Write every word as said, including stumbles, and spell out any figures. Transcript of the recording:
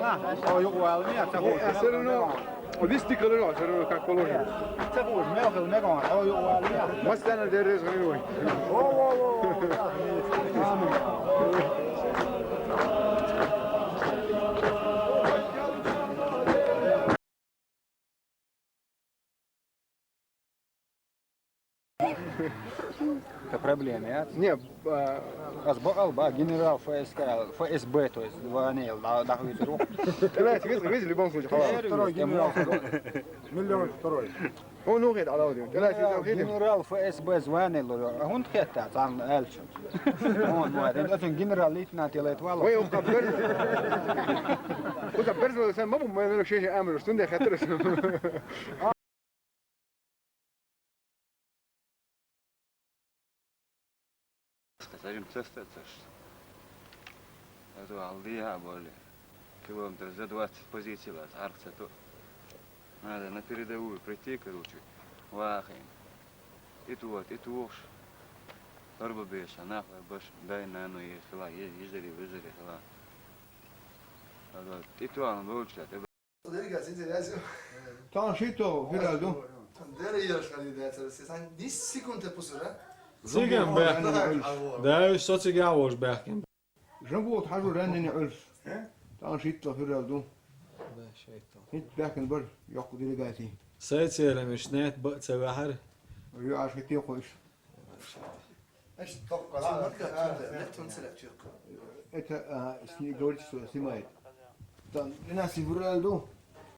О, юкъа вала мега, ца хууш. Э, всё равно, вист дика хилла, всё равно, как положено. Ца хууш, мел хила мегаш, о, юкъа вала мега. Массанхьа дерригаш хилла вай. О, о, о, о. Ца проблема яц? Не, а, аз бакъал ба, генерал Ф С К, Ф С Б, то есть, ванел, да, да, хуйцуру. Давайте, видите, видите, в любом случае, халал. Второй генерал. Миллион второй. Он уходит, Алаудин. Давайте, Генерал, видите. Генерал Ф С Б звание лоро. А хӀунда хетта царна аьлча? Он, вот, это очень генерал-лейтенант делает вало. Ой, он как берз. Он как берз, он сам, мабу, мы, ну, шесть амрус, тунде хатырус. Скажем, цестецаш. Это Алдия более. Километр за двадцать позиция вас, архца то. Надо на передовую прийти, короче, вахин. И ту вот, и ту уж. Торба беша, нахуй баш, дай на, ну, ехала, е-, езари, везари, хала. А вот, и ту, а, ну, лучше, ты Тахан шийтта хӀирал ду. Дера еш хали дацар, се сан десять секунд пусура. Циган баьхкина Ӏуьллуш. Да, уьш со цига а волуш баьхкина. Жамбулат хьажу раннина Ӏуьллуш. Тахан шийтта хӀирал ду. Да, шийтта. ХӀинца баьхкина бара йоккха делегаци. Сайцеран уьш нетта баа ца ваьхьара. Юьаш хӀитте кхуьйш. Аша тохкала, а, а, а, нет, он срачок. Это, а, с ней говорит, что снимает. Там двенадцать февраля ду.